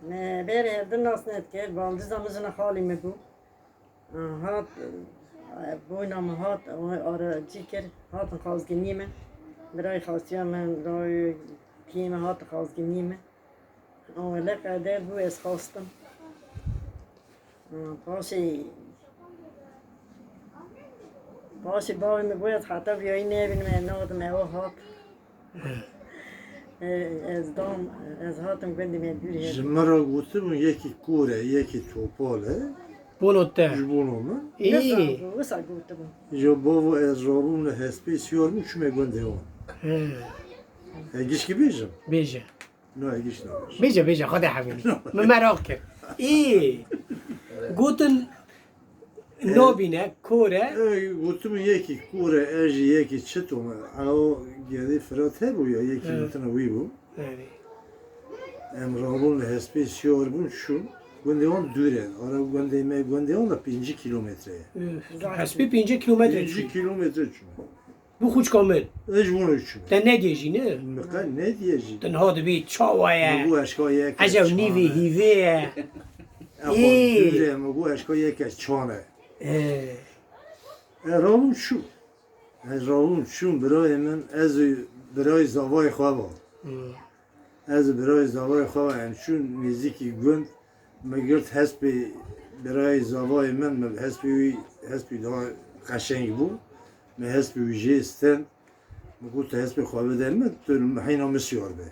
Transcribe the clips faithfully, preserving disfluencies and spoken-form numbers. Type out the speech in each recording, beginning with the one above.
Me berê hevdin nas nedikir, baldiza min jina xalî min bû. Hat, boyna min hat, aracî kir, hatin xazginiyê min. Birayê xastiya min, birayê piyê min hatin xazginiyê min. Wele qeder bû ez xastim. Paşê, paşê bavê min got, ez heta viyayî nebînim, ez nadim, ew hat. E, ez dam, ez hatim gundê me dûr hebe. Ji min re gotibûn, yekî kor e, yekî topal e. Bono te. Ji bono min. Î. Wisa, wisa gotibûn. Jo bavo ez rabûm li hespê siyar bûm, çûme gundê wan. He. E, gişkî bêjim? Bêje. No, e, giş nabêjim. Bêje, bêje, Xwedê hemînî. Min meraq kir. Î. Gotin Nabîne, kor e. E, gotimin yekî kor e, ez jî yekî çi tom e. Ew gedê Firat hebû ya, yekî Evet. Gotina wî bû. Evet. Em rabûn li hespê siyar bûn çûn. Gundê wan dûr e. Ara gundê me, gundê wan da pêncî kîlometre ye. Üf, Zaten. Hespê pêncî kîlometre Pêncî çû. Kîlometre çûn. Bu xûçka min. Ez ji wan çûm. Te nediyê jî, ne? Min qe nediyê jî. Te niha dibî çawa ye? Min got eşka yek Ecew çan nîvê e. Hîvê ye. Ew Ê. Dûr e, min got eşka yek çan e. Ê. E, rabûm çûm. Ez rabûm çûm birayê min, ez û birayê zavayê xwe va. Hmm. Ez û birayê zavayê xwe va, em çûn nêzîkî gund. Me girt hespê birayê zavayê min, me hespê wî, hespî daha qeşeng bû. Me hespê wî jê stend. Me got, "Tu hespê xwe bide min, tu heyna min siyar be."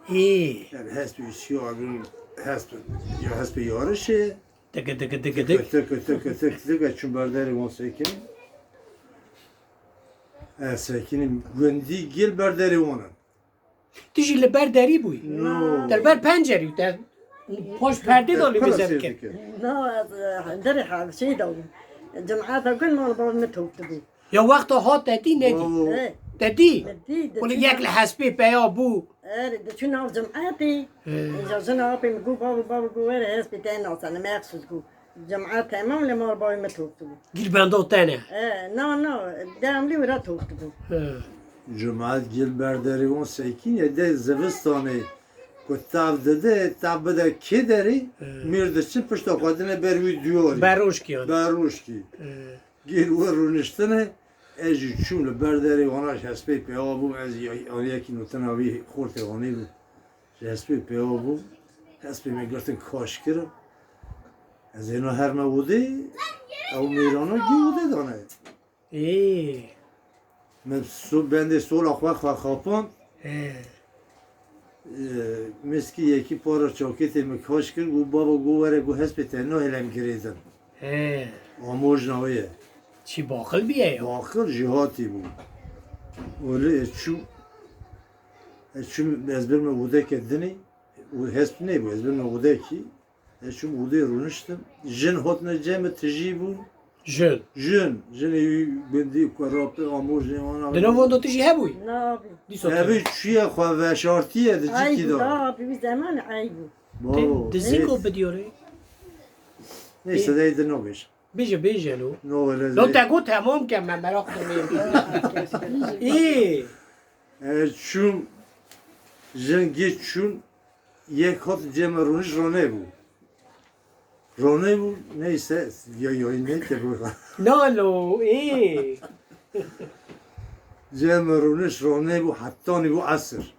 Ê. Yani hespê wî siyar bûn, hesp, ya hespê yarişê. Tıkı tıkı tıkı tık. Tıkı tıkı tıkı tıkı tıkı, çûn ber derê wan sekin. E, sekinî gundî gel ber derê wan in. Tu jî li ber derî bûyî? No. Te li ber pencerî, te paş perdê de li Pira vê sêr zevkir. Dike. Na, ez, e, derê ha, şey de bû. Cemaat ew gün mal bal ne toptu bû. Ya wexta hat te dî nedî? Wow. E. Te dî? Me dî, de Wele çû yek nav li hespê peya bû. Erê, de çû nav cemaatê. He. Îja jina apê min got, "Babo, babo," got, "were hespê te nasane, mexsus," got. Cemaat temam li mal bavê min toptu bû. Gil benda te ne? E, na, na, devamlı wira toptu bû. He. Cemaat gil berderê wan sekîn ye, de zivistanê ku tav dide, tav bide kê derê, He. Mêr diçin pişta xwe dine ber wî diyarî. Berojkî yani. Berojkî. He. Gel we rûniştine, ez jî çûm li ber derê wana ji hespê pêwa bûm, ez ya-, yanî yekî notina wî xortê wanî bûm. Ji hespê pêwa bûm, hespê me girtin kaş kirin. Ez êna herme odê, ew mêrana gê odê dane. Ê. Min so-, bendê sola xwe xwe xapand. Ê. Ee, miskî yekî para çakêtê min kaş kir, got, "Baba," got, "were," got, "hespê te nahêle em girêdin." He. Amojna wê ye. Çi baqil bîye ya? Baqil jêhatî bû. Olê ez çûm, ez çûm, ez birme odeke dinê, û hesp nebû, ez birme odekî, ez çûm odê rûniştim. Jin hotine cem min tijî bûn. Jin. Jin. Jinê wî gundî ku rapê amojê wana. Di nav wan de tu jî hebûyî? Na abi. Dîsa Evî tu. Çûye xwe veşartiye di Ay, cikî de. Na abi, wî zeman ay bû. Babo, Te dizî neyse. Ku bidiyore. Neyse, Ê. Dey di nobêj. Bêje, bêje lo. No, wele Lo dey. Te got temam ke me meraq dimê. Ê. E, çûm, jin gê çûn, yek hat cem rûniş ronebû. Ronebû, neyse, ya, ya, ne ke bu. Nalo, ê. Cem rûniş ronebû, hetanî bû esir.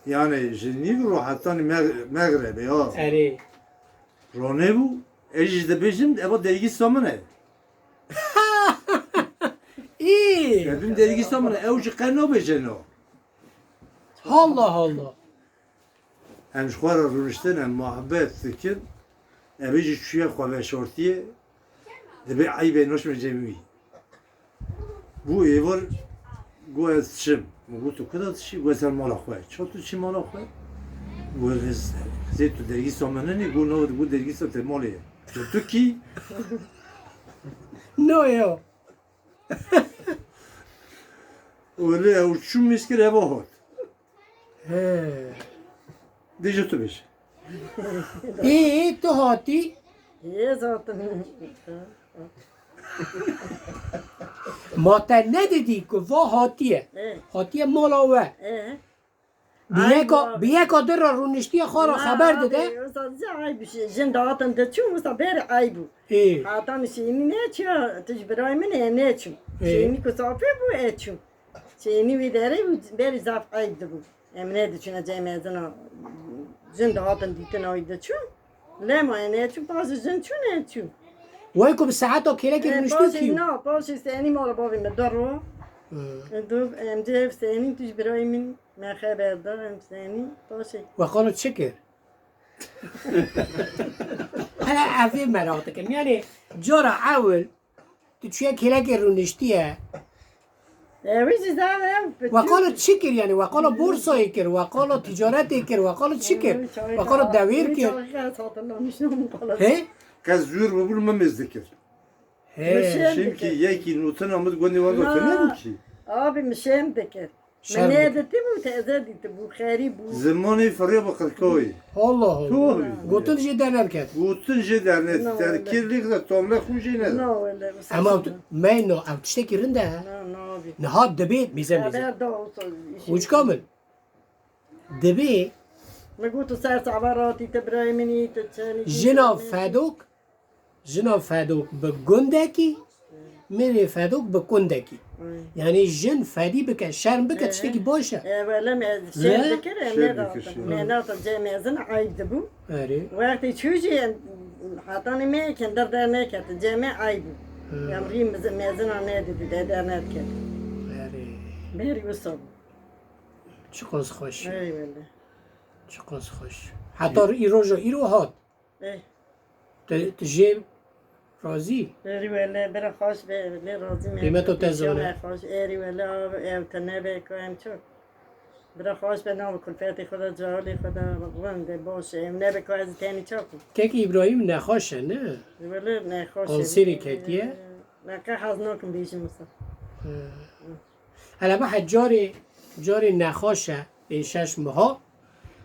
Yani, ji nîv ro hetanî Meg-, Megrebê, ya. Erê. Ronebû, ez jî dibêjim, eva dergîsa min e. Ê. Dibim dergîsa min e, ew jî qe nabêje no. Allah Allah. Em ji xwe re rûniştin, em muhabbet dikin. Ev jî çûye xwe veşartiye. Dibê eyb e, naçime cem wî. Bû êvar, got, "Ez çim." Min got, "Tu kuda diçî?" Got, "Ez ser mala xwe." "Ça tu çî mala xwe?" Got, "Ez, xizê tu dergîsa min ninî?" Got, "Na." Got, "Dergîsa te malê ye." Got, "Tu kî?" No ya. Olê ew çû miskir eva hat. He. Dê ji tu bêje. Ê, tu hatî? Ê, zaten. Ma te nedidî ku va hatiye? Ê. Hatiye mala we. Ê. Bi Ay, yeka, bi yeka di re rûniştiye xwe re xeber dide. Abi, wisa zî ayb bû. Jin dihatin diçûn, wisa bêrî ayb bû. Ê. Hatan şênî neçû, tu ji birayê min ê neçû. Ê. Şênî ku safê bû, ê çû. Şênî wî derê bû, bêrî zaf ayb dibû. Em nediçûne cem mezina. Jin dihatin dîtina wî diçûn. Lema ê neçû, paşê jin çû neçû. Wey ku bi saeta kêlekê rûniştiye kî? Na, paşê senî mala bavê min der ro. Hı. Em cê ev senî tu ji birayê min me xeber da, em senî paşê. We qalo çi kir? Hele evê merak dikim. Yani cara ewil tu çûye kêlekê rûniştiye. Ew jî zaf ev. We qalo çi kir yani? We qalo borsayê kir, we qalo ticaretê kir, we qalo çi kir? We qalo dewêr kir. He? Qe zûr bibû min mêz dikir. He. Çimkî yekî nûtina min gundê wan de tune bû kî. Abi min şêm dikir. Min nêditîbû, teze dîtibû, xerîb bû. Zimanê firê bi qirkawî. Allah Allah. Gotin jê dernediket. Gotin jê dernediket. Kirlîk de tomle xû jê neda. Na wele. Ema meyno ev tiştekî rind e. Na, na abi. Niha dibê mîze mîze. Xeber da olsa. Uçka min. Dibê. Min got tu ser çava ratî, tu birayê min î, tu çenî. Jina fedok. Jina fedok bi gundekî, mirê fedok bi kundekî. Ay. Yani jin fedî bike, şerm bike, tiştekî baş e. E, wele me şêr dikir, em nêdatin. Me nata cem mezin ayb dibû. Erê. Wextê çû jî em, hetanî me kendir derneket, cem me ayb bû. Em rî mez-, mezina nedidî, de derneket. Erê. Berî wisa bû. Çiqas xweş. Ey wele. Çiqas xweş. Heta îro, îro hat. Eh. Tu, tu jê razî? Erî wele, bira xweş be, lê razî me. Qîmeto te zor e. Xweş, erî wele, ev te nebe ka em çok. Bira xweş be, nav kulfetê xwe de, cawlê xwe de, wende baş e. Em nebe ka ez tenî çok. Kek Îbrahîm nexweş e, ne? Wele nexweş e. Kansêrê ketiye. Me qe hez nakim bêjim wisa. He. Hele bihe carê, carê nexweş e, pênc şeş meha,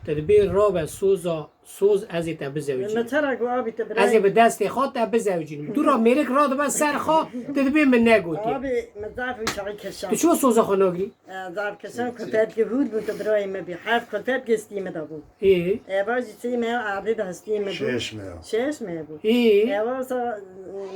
te dibê rabe soza, soz ez ê te bizewicînim. Me te re got abî te birayê. Ez ê bi destê xwe te bizewicînim. Tu ra mêrik radibe ser xwe, tu dibê min negotî. Abî, me zaf wî çaxî kişan. Tu çima soza xwe nagirî? E, zaf kişan ku te dikê hûr bûn tu birayê me bî. Heft kulfet gestî me de bû. Ê. Eva jî sê meya erdê de hestiyê me bû. Şeş meya. Şeş meya bû. Ê. Eva sa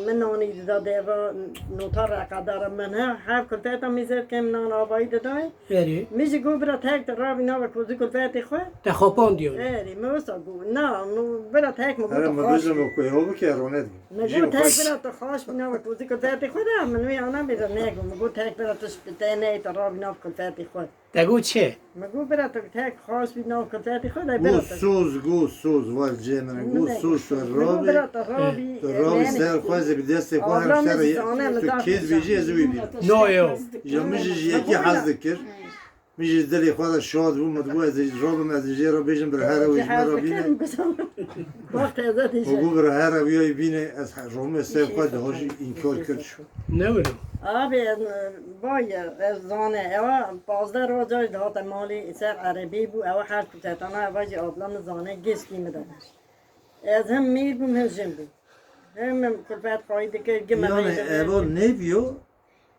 min nanî dida deva notar reqedara min ha, her kulfeta mîzet kem nan avayî didayê. Erê. Min jî got bira tek de ravî nava kozî kulfetê xwe. Te xapandî yani. Erê, min wisa got. Na, min bira tek min got. Erê, min xaş. Bêjim ku ew bike ronet. Min got tek bira tu xaş bî nava kozî kulfetê xwe de, min wê ana bêje nego. Min got tek bira tu te neyê te ravî nav kulfetê xwe. Te got çi? Min got bira tu tek xaş bî nav kulfetê xwe de bira tu. Got soz, got soz, vaj cê min. Got soz tu rabî. Bira tu rabî. Tu rabî ser xwe zê bi destê xwe her ser tu kê dibêjî ez wî bînim. No yo. Ya min jî ji yekî hez dikir. Min jî dilê xwe de şad bû, min digot ez ê rabim, ez ê jê re bêjim bira here wê ji me re bîne. Bak teze dîje. Û got bira here wî bîne, ez romê ser xwe de hajî înkar kir. Ne wilo? Abi, ez, vay, ez zane, ewa pazdeh roja dihate malê ser erebê bû, ewa her kutetana, ewa jî abla min zane, gêskî min de. Ez hem mêr bûm, hem jin bûm. Hem min kulfet xwayî dikir, gime. Yani, ewa nêbiyo,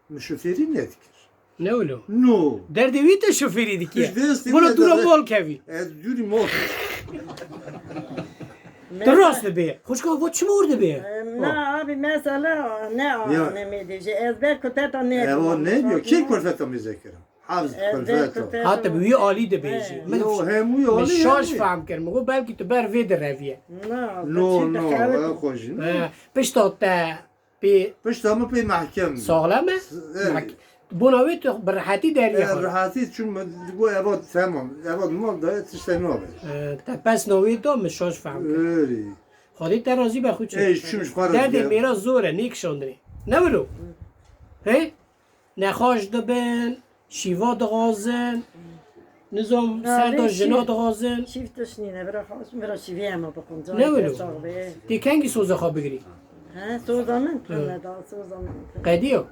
min şofêrî nedikir. Ne wilo? No. Derdê wî te şofêrî dikir. Ji destê wî. Bol kevî. Ez dûrî mol. Tu rast dibê. Xwişka, vo çima wir dibê? Em, na, abi, mesela, ne, ya, ne me dêje. Ez ber kulfeta ne. Ewa ne diyor? Kê kulfeta mêze kirin? Hafız kulfeta. Hate bi wî alî dibêjî. Yo, hem wî alî, şaş fehm kir. Min got belkî tu ber vê direviye. Na, no, no, xwe jî. Pişta te Pê pişta min pê mehkem. Saxlem e? Erê. Mehk-, bona wê tu bi rehetî deriyê xwe. Rehetî çûm, min digot eva temam. Eva mal da tiştek nabe. E, te pes navê da min şaş fehm kir. Erê. Xwedê te razî be xwe çi. Ey, çûm ji xwe re. Derdê mêra zor e, nêkişandinê. Ne wilo? He? Nexweş dibin, şîva dixwazin, nizam serda jina dixwazin. Şîv tişt nîne, bira xweş, bira şîvê hema bixwin. Ne wilo? Tê kengî soza xwe bigirî? He, soza min tune da, soza min tune. Qediyo?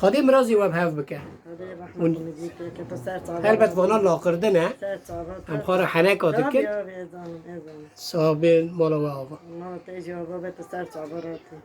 Xwedê mirazî we bi hev bike. Xwedê rehmet û nivî bike, tu ser çava. Helbet vana laqirdi ne. Ser çava. Em xwe re heneka dikir. Tabii, abi, ez zanim, ez zanim. Sabên mala we ava. Mala te jî ava be, tu ser çava ratî.